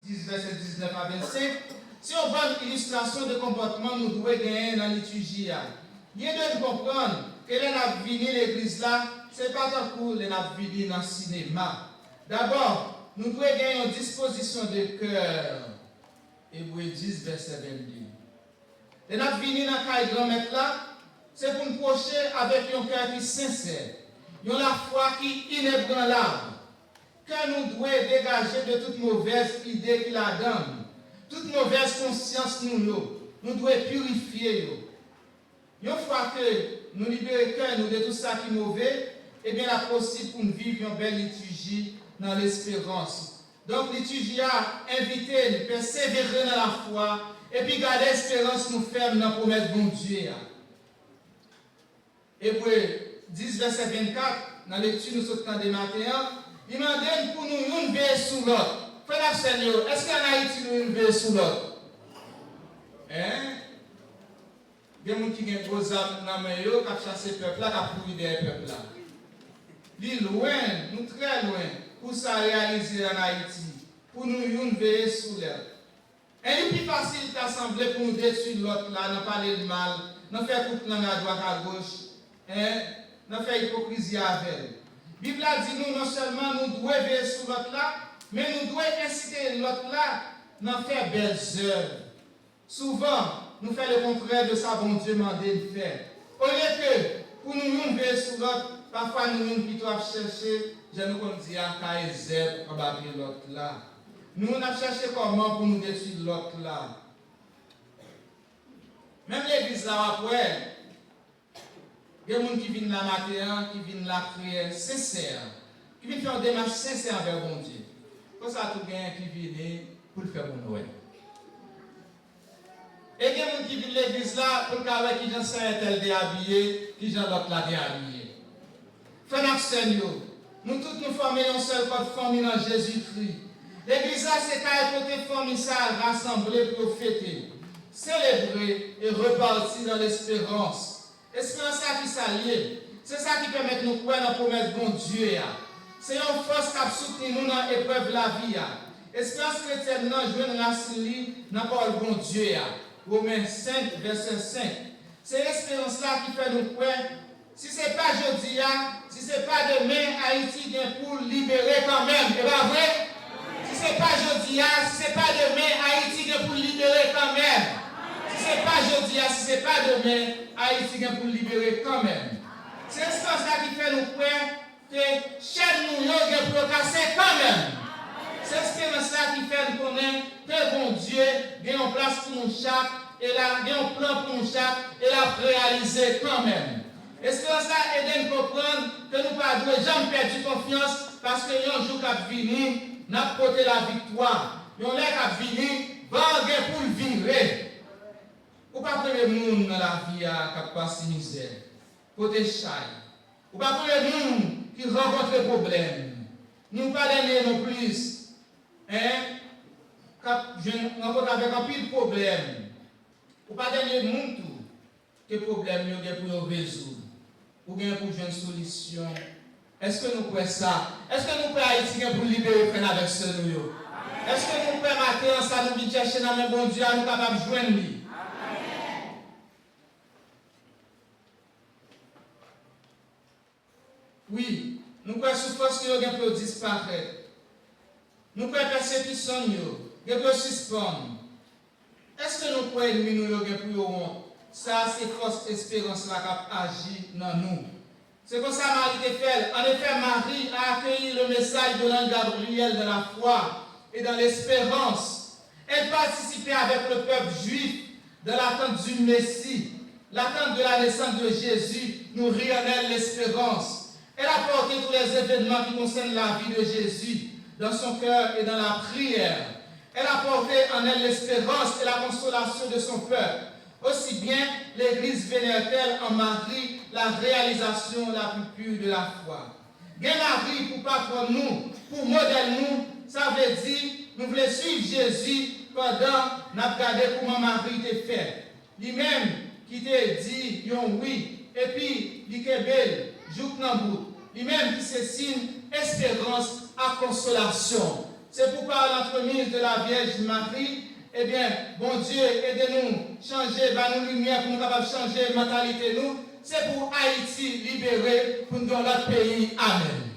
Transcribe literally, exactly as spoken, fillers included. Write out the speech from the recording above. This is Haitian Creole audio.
dis, vèsè diznèf a vennsenk, se yon bòn ilistrasyon de konpòtman nou dwe genyen nan litiji a. Byen dwe n konprann ke lè n ap vini legliz la, se pa tankou lè n ap vini nan sinema. Dabò, nou dwe gen yon dispozisyon de kè. Ebre dis, vèsè vennde. Lè n ap vini nan kay Granmèt la, se pou n pwoche avèk yon kè ki sensè, yon lafwa ki inebranlab. Kè nou dwe degaje de tout movèz ide ki ladan l, tout movèz konsyans nou yo, nou dwe pirifye yo. Yon fwa ke nou libere kè nou de tout sa ki move, ebyen, l ap posib pou n viv yon bèl litiji nan lesperans. Donk, litiji a envite n pèsevere nan lafwa epi gade esperans nou fèm nan pwomès Bondye a. Ebre dis, vèsè vennkat, nan lekti nou sot tande maten an, li mande n pou nou youn veye sou lòt. Frè n ak sè m yo, èske ann Ayiti nou youn veye sou lòt? Hein? Gen moun ki gen gwo zam nan men yo, k ap chase pèp la, k ap kouri dèyè pèp la. Li lwen, nou trè lwen, pou sa reyalize ann Ayiti, pou nou youn veye sou lòt. Hein, li pi fasil ta sanble pou nou detwi lòt la nan pale l mal, nan fè kout lang adwat agoch, hein, nan fè ipokrizi avè l. Bib la di nou non sèlman nou dwe veye sou lòt la, men nou dwe ensite lòt la nan fè bèl zèv. Souvan, nou fè lekontrè de sa Bondye mande n fè. Olye ke pou nou youn veye sou lòt, pafwa nou youn pito ap chèche, jan nou konn di a, taye zèb anba pye lòt la. Nou youn ap chèche kòman pou nou detwi lòt la. Menm legliz la, w ap wè, gen moun ki vin la maten an, ki vin lapriyè sensè, ki vin fè yon demach sensè anvè Bondye. Konsa tou, genyen ki vini pou l fè moun wè. E gen moun ki vin legliz la pou l ka wè kijan sè entèl te abiye, kijan lòt la te abiye. Frè n ak sè n yo, nou tout nou fòme yon sèl kòd fanmi nan Jezikri. Legliz la se kay kote fanmi sa a rasanble pou yo fete, selebre e repati nan lesperans. Esperans la ki sa l ye? Se sa ki pèmèt nou kwè nan pwomès Bondye a. Se yon fòs k ap soutni nou nan eprèv lavi a. Esperans kretyèn nan jwenn rasin li nan pawòl Bondye a, Women senk, vèsè senk. Se esperans la ki fè nou kwè, si se pa jodi a, si se pa demen, Ayiti gen pou l libere kanmenm. E pa vre? Si se pa jodi a, si se pa demen, Ayiti gen pou l libere kanmenm. Si se pa jodi a, si se pa demen, Ayiti gen pou l libere kanmenm. Se esperans la ki fè nou kwè ke chèn nou yo gen pou yo kase kanmenm. Se esperans la ki fè n konnen ke Bondye gen yon plas pou nou chak, e l a gen yon plan pou nou chak, e l ap reyalize kanmenm. Esperans la ede n konprann ke nou pa dwe janm pèdi konfyans, paske yon jou k ap vini, n ap pote laviktwa. Yon lè k ap vini, van an gen pou l vire. Ou pa premye moun nan lavi a k ap pase mizè, pote chay. Ou pa premye moun ki rankontre pwoblèm. Ni ou pa dènye non plis, en, k ap jwenn rankontre avèk anpil pwoblèm. Ou pa dènye moun tou ke pwoblèm yo gen pou yo rezoud. Ou gen pou jwenn solisyon. Èske nou kwè sa? Èske nou kwè Ayiti gen pou l libere frè n avèk sè nou yo? Èske nou kwè maten an sa nou vin chèche nan men Bondye a, nou kapab jwenn li? Wi, nou kwè soufrans nou yo gen pou yo disparèt. Nou kwè pèsekisyon n yo gen pou yo sispann. Èske nou kwè ènmi nou yo gen pou yo wont? Sa a se fòs esperans la k ap aji nan nou. Se konsa Mari te fè l. En effet, Marie a accueilli le message de l'ange Gabriel dans la foi et dans l'espérance. Elle participait avec le peuple juif dans l'attente du Messie. L'attente de la naissance de Jésus nourrit en elle l'espérance. Elle a porté tous les événements qui concernent la vie de Jésus dans son cœur et dans la prière. Elle a porté en elle l'espérance et la consolation de son peuple. Aussi bien l'Église vénère-t-elle en Marie la réalisation la plus pure de la foi. Gen Mari pou patwòn nou, pou modèl nou, sa vle di nou vle swiv Jezi pandan n ap gade kouman Mari te fè. Li menm ki te di yon wi, epi li kenbe l jouk nan bout. Li menm ki se siy esperans ak konsolasyon. Se pou pa lantremise de la Vierge Marie, ebyen, Bondye ede nou chanje, ba nou limyè pou nou kapab chanje mantalite nou. Se pou Ayiti libere, pou n gen yon lòt peyi. Amèn.